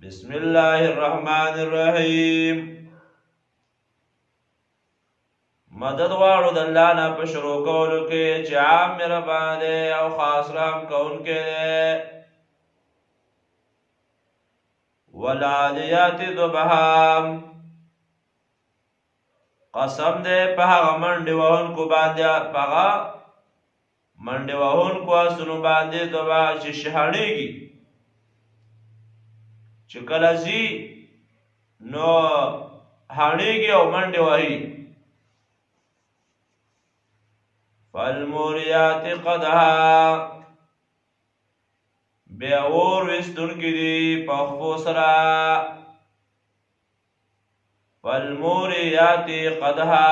بسم الله الرحمن الرحیم. مدد غواړو د الله نه په شروع کولو کې چې عام مهربان دی او خاص رحم کوونکی دی. والعادیات ضبحا، قسم دی په هغه منډې وهونکو باندې، په هغه منډې وهونکو اسونو باندې ضبحا چې شهړېږي، چې کله ځي نو هړېږي او منډې وهي. فالموریات قدها، بیا اور وستونکي دي په خپو سره. فالموریات قدها،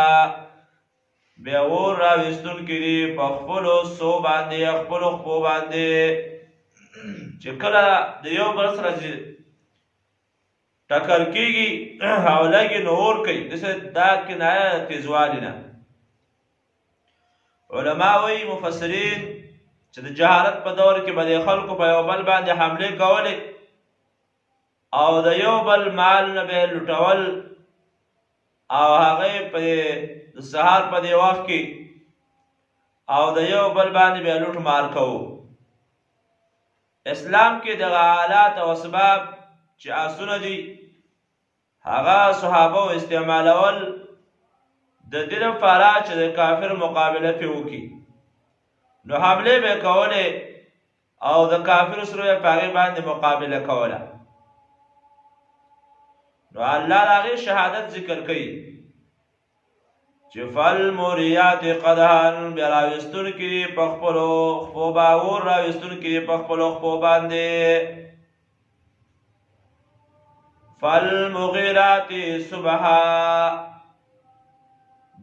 بیا اور راوستونکي دي په خپلو سو باندې، خپلو خپو باندې، چې کله د یو بل سره ټکر کېږي او لګي نو اور کوي. داسې دا کنایه د تیزوالي نه. علما وایي مفسرین چې د جهالت په دور کې به د خلکو په یو بل باندې حملې کولې او د یو بل مال نه به لوټول، او هغه په د سهار په دې وخت کې او د یو بل باندې به لوټ مار کوو. اسلام کې دغه آلات او اسباب چې آسونه دي هغه صحابه استعمالول د دې لپاره چې د کافر مقابله پې وکړي، نو حملې به کولې او د کافر سره به په هغې باندې مقابله کوله. نو الله د هغې شهادت ذکر کوي چې فالموریات قدحا، بیا راوستونکي دي په خپلو خپو اور راوستونکي دي په خپلو خپو باندې. فالمغیرات صبحا،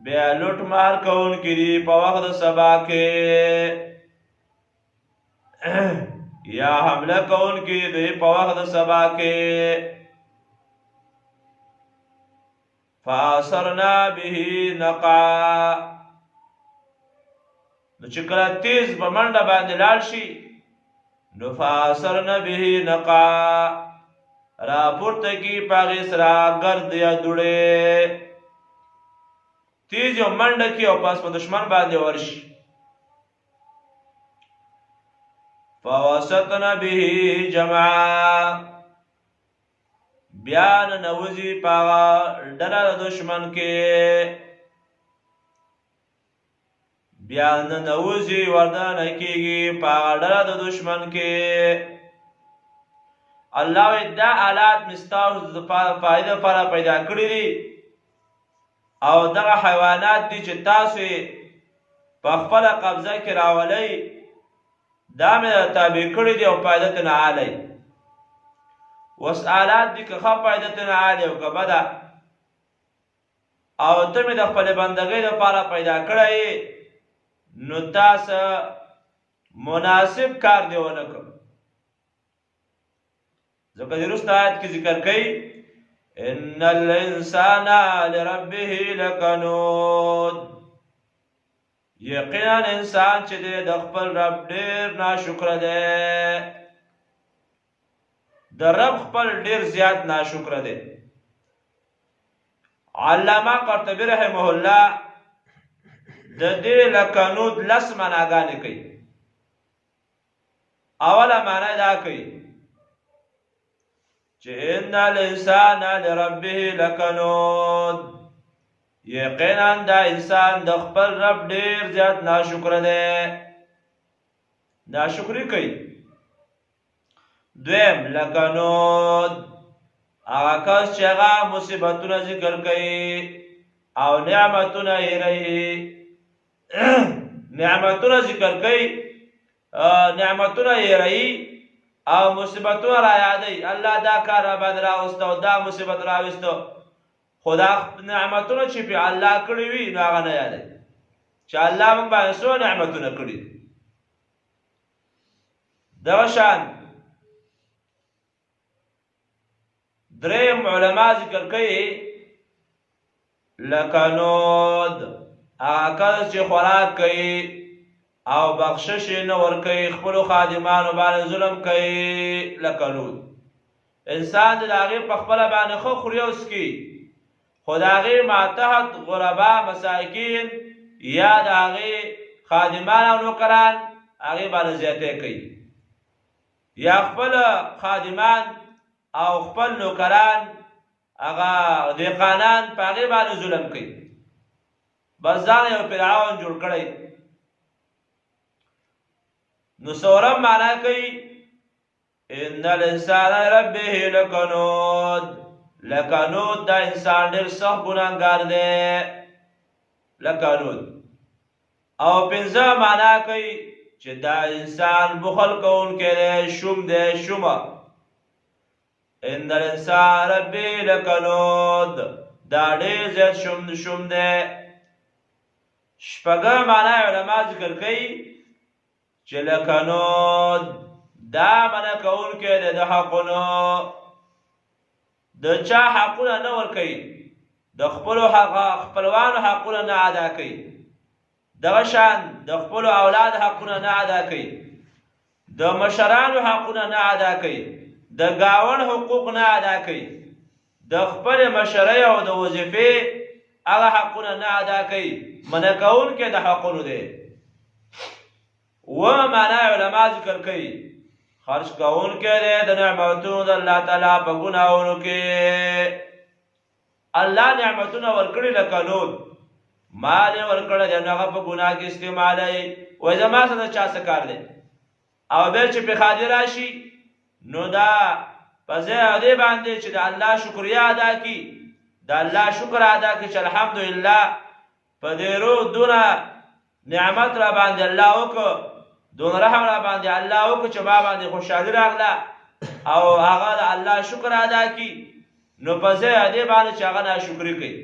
بیا لوټ مار کوونکي دي په وخت د سبا کې، یا حمله کوونکي دي په وخت د سبا کې. فاثرنا به نقعا، نو چې کله تیز په منډه باندې لاړ شي نو فاثرنا به نقعا، راپورته کی په هغې سره ګرد یا دوړې، تیز یو منډه کی او پس په دشمن باندې ورشي. فوسطنا به جمعا، بیا ننوځي په هغه ډله د دشمن کې، بیا ننوځي وردانه کېږي په هغه ډله د دشمن کې. الله وایي دا آلات مې ستاسو د فایدې لپاره پیدا کړي دي او دغه حیوانات دي چې تاسو یې په خپله قبضه کې راولئ، دا مې تابع کړي دي او فایده ترې نه اعلی. اوس آلات دي که ښه فایده ترې نه اعلی او که بده، او ته مې د خپلې بندګۍ لپاره پیدا کړی، نو تاسو مناسب کار دی ونه کړ. ځکه د وروسته آیت کې ذکر کوي ان الانسان لربه لکنود، یقینا انسان چې دی د خپل رب ډېر ناشکره دی، د رب خپل ډېر زیات ناشکره دی. علامه قرطبي رحمه الله د دې لکنود لس معناګانې کوي. اوله معنا دا کوي چې ان الانسان لربه لکنود، یقینا دا انسان د خپل رب ډیر زیات ناشکر دی، ناشکری کوي. دویم لکنود، هغه کس چې هغه مصیبتونه ذکر کوي او نعمتونه هېروي، نعمتونه ذکر کوي، نعمتونه هېروي او مصیبتونه را یادوي، الله دا کار را باندې راوسته او دا مصیبت راوستو، خو دا نعمتونه چې په الله کړي وي نو هغه نه یادوي چې الله موږ باندې څو نعمتونه کړي. دغه شان دریم علما ذکر کوي لکنود، هغه کس چې خوراک کوي او بخشش یې نه ورکوي، خپلو خادمانو باندې ظلم کوي. لکنود انسان د هغې په خپله باندې ښه خوري او څکي، خو د هغې ماتحت غربا مساکین یا د هغې خادمان او نوکران هغې باندې زیاتی کوي، یا خپل خادمان او خپل نوکران هغه دهقانان په هغې باندې ظلم کوي. بس ځان یو فرعون جوړ کړی. نو څلورم معنا کوي ان الانسان ربه لکنود. لکنود دا انسان ډیر سخت ګناهګار دی، لکنود. او پنځه معنا کوي چې دا انسان بخل کوونکی دی، شوم دی، شومه. ان الانسان ربه لکنود، دا ډیر زیات شوم شوم دی. شپږه معنا علما ذکر کوي چې لکنود دا منع کوونکی دی د حقونو، د چا حقونه نه ورکوي، د خپلو خپلوانو حقونه نه ادا کوي، دغه شان د خپلو اولاد حقونه نه ادا کوي، د مشرانو حقونه نه ادا کوي، د ګاونډ حقوق نه ادا کوي، د خپلې مشرۍ او د وظیفې هغه حقونه نه ادا کوي، منع کوونکی د حقونو دی. اوومه معنا علما ذکر کوي خرج کوونکی دی د نعمتونو د الله تعالی په ګناهونو کې. الله نعمتونه ورکړي لکه لود مال یې ورکړی دی، نو هغه په ګناه کې استعمالوي، وایي زما سره د چا څه کار دی. او بیا چې په ښادي راشي نو دا په ځای دې باندې چې د الله شکریه ادا کړي، د الله شکر ادا کړي چې الحمدلله په دې روغ دونه نعمت را باندې الله وکړ، دونه رحم را باندې الله وکړ چې ما باندې خوشحالي راغله، او هغه د الله شکر ادا کړي. نو په ځای دې باندې چې هغه ناشکري کوي،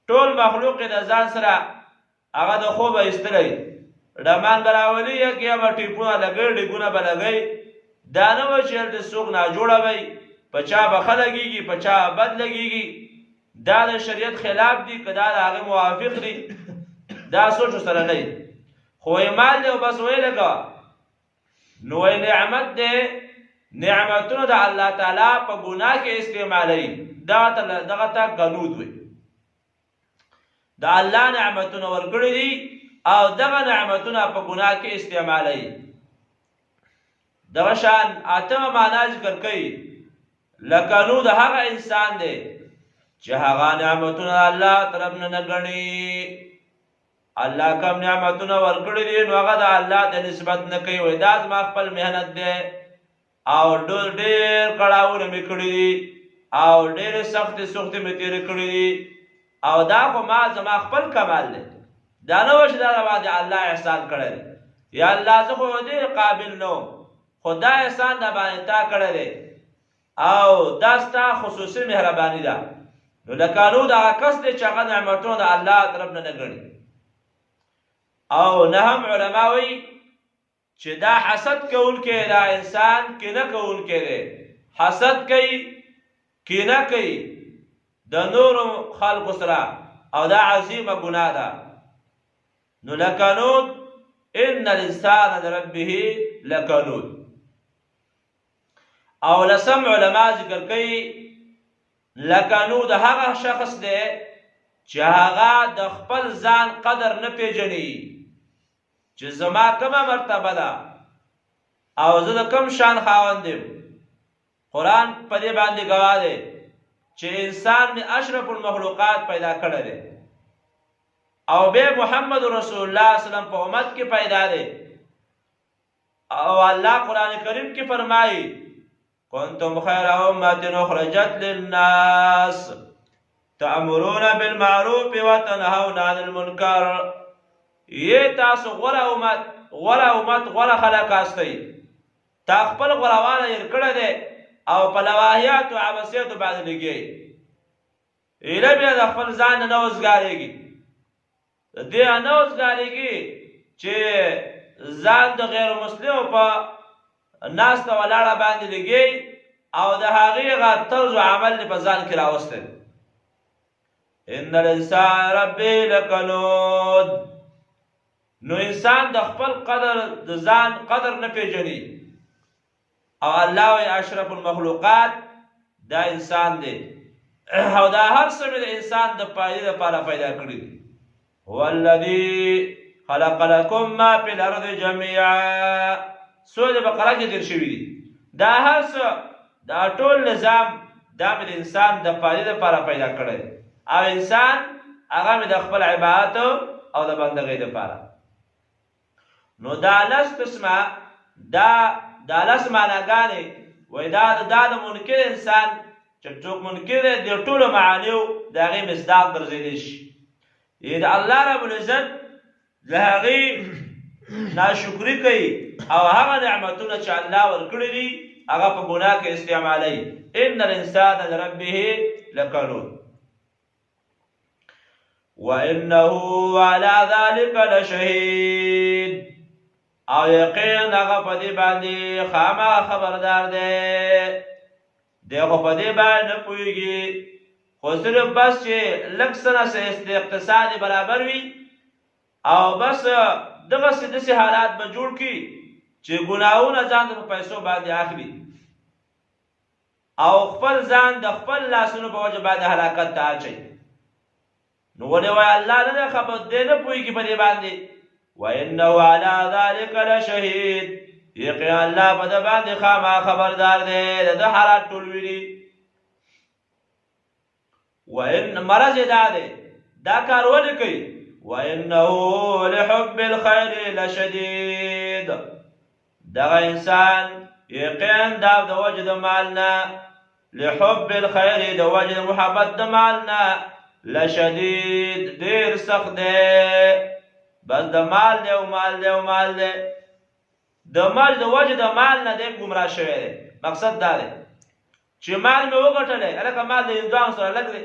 ټول مخلوق یې د ځان سره هغه د خوبه ایستلی، ډمان به راولي، یک یا به ټیپونه لګوي، ډیګونه به لګوي. دا نه وایي چې هلته څوک ناجوړه وي، په چا به ښه لګېږي، په چا بد لګېږي. دا د شریعت خلاف دي که دا د هغې موافق دي، دا سوچ سره نه وي. خو وایي مال دی او بس ویې لګوه. نو وایي نعمت دی، نعمتونه د الله تعالی په ګناه کې استعمالوي، دغه ته کنود وایي. د الله نعمتونه ورکړي دي او دغه نعمتونه په ګناه کې استعمالوي. دغه شان اتمه معنا ذکر کوي لکه نو د هغه انسان دی چې هغه نعمتونه الله طرف نه نه ګڼي. الله کوم نعمتونه ورکړي دي نو هغه د الله ته نسبت نه کوي، وایي دا زما خپل محنت دی او ډېر ډېر کړاوونه مې کړي دي او ډېرې سختې سختې مې تېرې کړي دي او دا خو ما زما خپل کمال دی. دا نه وایي چې دا باندې الله احسان کړی دی، یا الله زه خو دې قابل نه وم، خو دا احسان د باندې تا کړی دی او دا ستا خصوصي مهرباني ده. نو لکه نو دغه کس دی چې هغه نعمتونه د الله طرف نه نه ګڼي. او نه هم علما وایي چې دا حسد کوونکی دا انسان کینه کوونکی دی، حسد کوي، کینه کوي د نورو خلکو سره، او دا عظیمه ګناه ده. نو لکنود ان الانسان لربه لکنود. او لسم علما ذکر کوي لکنود هغه شخص دی چې هغه د خپل ځان قدر نه پیژني، چې زما کومه مرتبه ده او زه د کوم شان خاوند یم. قرآن په دې باندې ګواه دی چې انسان مې اشرف المخلوقات پیدا کړی دی او بیا محمد رسول الله صلی الله علیه وسلم په امت کې پیدا دی. او الله قرآن کریم کې فرمایي کنتم خیر امة اخرجت للناس تأمرون بالمعروف وتنهون عن المنکر. یې تاسو غوره امت، غوره امت، غوره خلک آستئ. تا خپل غورهوالی هېر کړی دی او په لواهیاتو عبثیاتو باندې لګیږي. ایله بیا د خپل ځان نه نه وزګارېږي، د دې نه وزګارېږي چې ځان د غیر مسلمو په ناسته ولاړه باندې لګي او د هغې هغه طرز و عمل دې په ځان کې راوستی. ان الانسان ربي لکنود. نو انسان د خپل قدر د ځان قدر نه پیژني او الله وایي اشرف المخلوقات دا انسان دی او دا هر څه مې د انسان د فایدې لپاره پیدا کړي دي. هو الذي خلق لكم ما في الارض جميعا، سورة بقره کې تیر شوی دي. دا هر څه، دا ټول نظام دا مې د انسان د فایدې لپاره پیدا کړی او انسان هغه مې د خپل عبادت او د بندګۍ لپاره. نو دا لس قسمه، دا لس معناګانې وای دا د منکر انسان چې څوک منکر دی د ټولو معانیو د هغې مصداق ګرځېدی شي. یې د الله رب العزت د هغې ناشکري کوي او هغه نعمتونه چې الله ورکړي دي هغه په ګناه کې استعمالوي. ان الانسان لربه لکنود وانه على ذلك لشهید، او یقین هغه په دې باندې خامخا خبردار دی. دی خو په دې باندې نه پوهېږي، خو صرف بس چې لږ څه نه څه اقتصاد یې برابر وي او بس دغسې داسې حالات به جوړ کړي چې ګناهونه ځان ته په پیسو باندې اخلي او خپل ځان د خپل لاسونو په وجه باندې هلاکت ته اچوي. نو ولې وایي الله نه دی خبر، دی نه پوهېږي په دې باندې. وانه علی ذلک لشهید، یقینا الله په ده باندې خامخا خبردار دی، د ده حالات ټول ویني. وان مرض یې دا دی، دا کار ولې کوي؟ وانه لحب الخیر لشدید، دغه انسان یقینا دا د وجه د مال نه، لحب الخیر د وجه د محبت د مال نه، لشدید ډیر سخت دی. بس د مال دی او مال دی او مال دی، د مال د وجه د مال نه دی ګمراه شوی دی. مقصد دا دی چې مال مې وګټلی، هلکه مال د هندوانو سره لږ دی.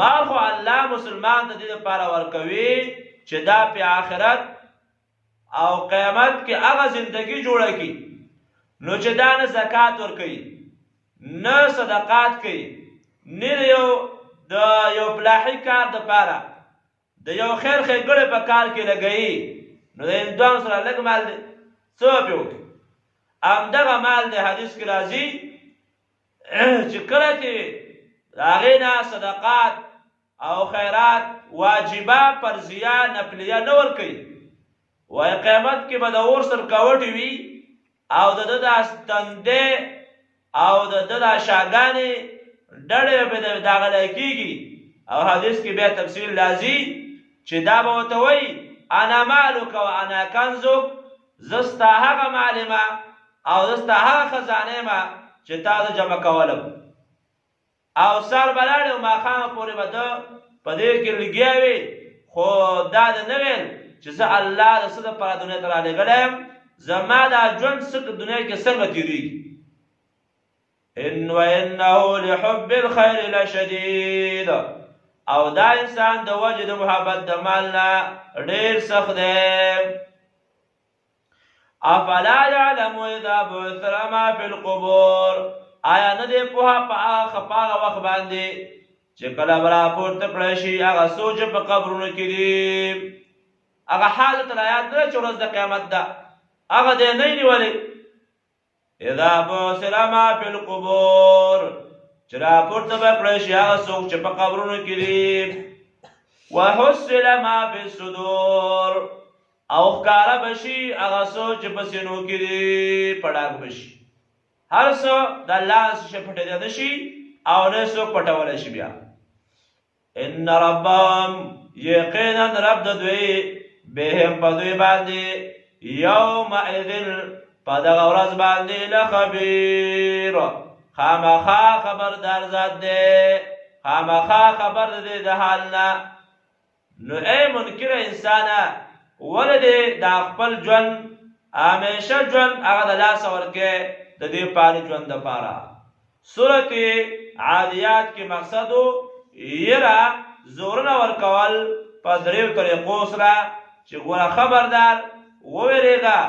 مال خو الله مسلمان ته دې لپاره ورکوي چې دا په آخرت او قیامت کې هغه زندگی جوړه کړي. نو چې دا نه زکات ورکوي، نه صدقات کوي، نه د یو فلاحي کار دپاره د یو خیر ښېګړې په کار کې لګوي، نو د هندوانو سره لږ مال دی، څه به پرې وکړي؟ همدغه مال دی حدیث کې راځي چې کله چې د هغې نه صدقات او خیرات واجبه فرضیه نفلیه نه ورکوي، وایي قیامت کې به د اور سرکوټې وي او د ده دا تندی او د ده دا شاګانې ډډې به پرې داغلی کېږي. او حدیث کې بیا تفصیل راځي چې دا به ورته وایي انا مالک و انا کنزک، زه ستا هغه مال یم او زه ستا هغه خزانه یم چې تا زه جمع کولم. او سهار به لاړې او ماښامه پورې به ده په دې کې لګیا وي، خو دا ده نه ویل چې زه الله د څه دپاره دنیا ته رالیږلی یم، زما دا ژوند څه دنیا کې څنګه تېرېږي. ان وانه لحب الخير لشدید، او دا انسان د وجه د محبت د مال نه ډیر سخت دی. افلا يعلم اذا بعثر ما في القبور، آیا نه دی پوهه په هغه وخت باندې چې کله به راپورته کړی شي هغه څوک چې په قبرونو کې دي؟ هغه حالت لا یاد نه چې ورځ د قیامت ده، هغه دی نه نیولې. اذا بعثر ما فی القبور، چې راپورته به کړی شي هغه څوک چې په قبرونو کې دي. وحصل ما فی الصدور، او ښکاره به شي هغه څوک چې په سینو کې دي، په ډاګ به شي. هر څه د الله څه شی پټېدی نه شي او نه څوک پټولی شي. بیا ان ربهم، یقینا رب د دوی، بهم په دوی باندې، یومئذ په دغه ورځ باندې، لخبیر خامخا خبردار ذات دی، خامخا خبر دی د حال نه. نو ای منکر انسانه، ولې دې دا خپل ژوند همیشه ژوند هغه د لاسه ورکې د دې پالي ژوند دپاره؟ سورت عادیات کې مقصد یره زورونه ورکول په دریو طریقو سره چې ګوره خبردار وویرېږه،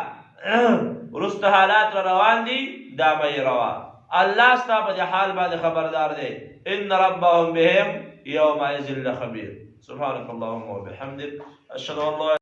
وروسته حالات را روان دي، دا مه یې روا، الله ستا په دې حال باندې خبردار دی. ان ربهم بهم یومئذ لخبیر. سبحانك اللهم وبحمدك، اشهد ان لا